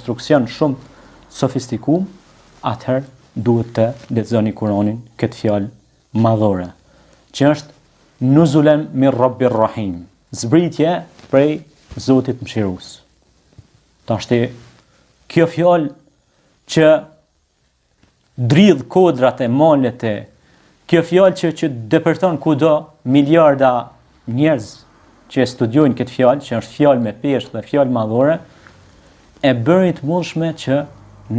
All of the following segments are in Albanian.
konstruksion shumë të sofistikum, atëherë duhet të lexoni Kur'anin këtë fjalë madhore, që është nuzulen min rabbir rahim, zbritje prej Zotit mëshirues. Tashti kjo fjalë që dridh kodrat e malet e kjo fjalë që që depërton kudo miliarda njerëz që e studiojnë këtë fjalë, që është fjalë me peshë dhe fjalë madhore, e bëri të mundshme që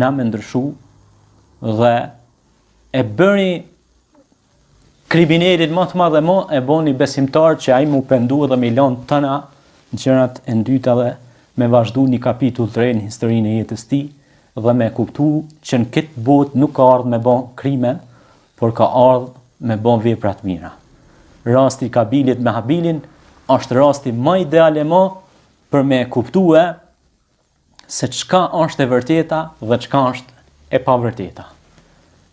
na me ndryshu dhe e bëri kriminelin më të madh e mo e boni besimtar që ai m'u pendu dhe me i lënë tëna gjërat e ndyta dhe me vazhdu një kapitull të re në historinë e jetës tij dhe me kuptu që në këtë botë nuk ka ardhë me bo krime, por ka ardhë me bo vepra të mira. Rasti i Kabilit me Habilin është rasti më ideal e mo për me kuptue se çka është e vërteta dhe çka është e pavërteta.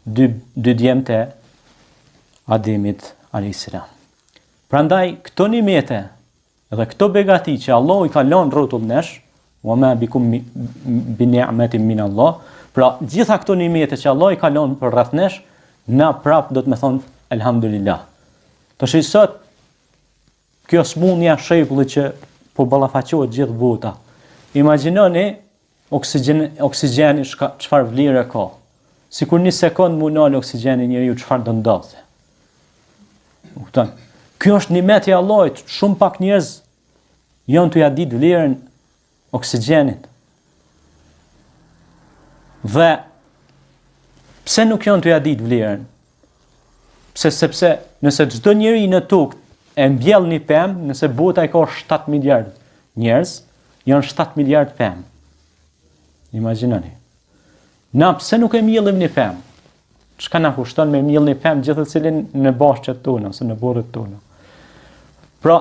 Dy dy djemtë e Ademit alayhis salam. Prandaj këto nimete dhe këto begati që Allahu i ka lënë rrotull nesh, wa ma bikum bi ni'matin min Allah, pra gjitha këto nimete që Allahu i ka lënë për rreth nesh, na prap do të me thonë elhamdulillah. Tash sot Kjo smundja e shekullit që po ballafaqohet gjithë bota. Imagjinoni oksigjen oksigjeni çka çfarë vlere ka. Sikur një sekond m'u nal oksigjeni njeriu çfarë do ndodhte. Kupton? Kjo është nimet i Allahut, shumë pak njerëz janë tu ja ditë vlerën oksigjenit. Dhe pse nuk janë tu ja ditë vlerën? Pse sepse nëse çdo njeri në tokë e mbjell një pemë, nëse bota i ka 7 miliard njerëz, janë 7 miliard pemë. Imagjinoni. Na pse nuk e mbjellim një pemë? Çka na kushton me mjell një pemë gjithsecilin në bahçet tona ose në oborret tona? Pra,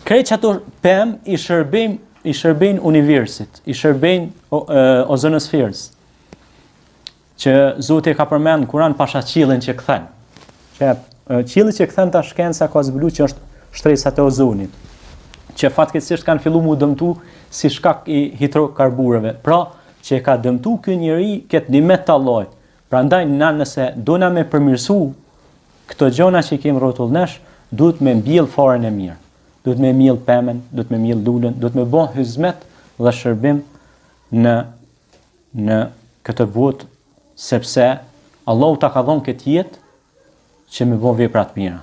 krejt qato pemë i shërbejnë i shërbejnë universit, i shërbejnë ozonosferës. Që Zoti e ka përmend në Kur'an pasha qiellin që kthen. Që qielli që kthen tash shkenca ka zbulu që është shtresat e ozonit, që fatkeqësisht kanë fillu mu dëmtu si shkak i hidrokarbureve. Pra, që e ka dëmtu ky njeri këtë nimet të Allahut. Prandaj na nëse dona me përmirësu këto gjona që i kemi rrotull nesh, duhet me mbjell farën e mirë. Duhet me mbjell pemën, duhet me mbjell lulën, duhet me bë hyzmet dhe shërbim në në këtë botë sepse Allahu ta ka dhënë këtë jetë që me bo vepra të mira.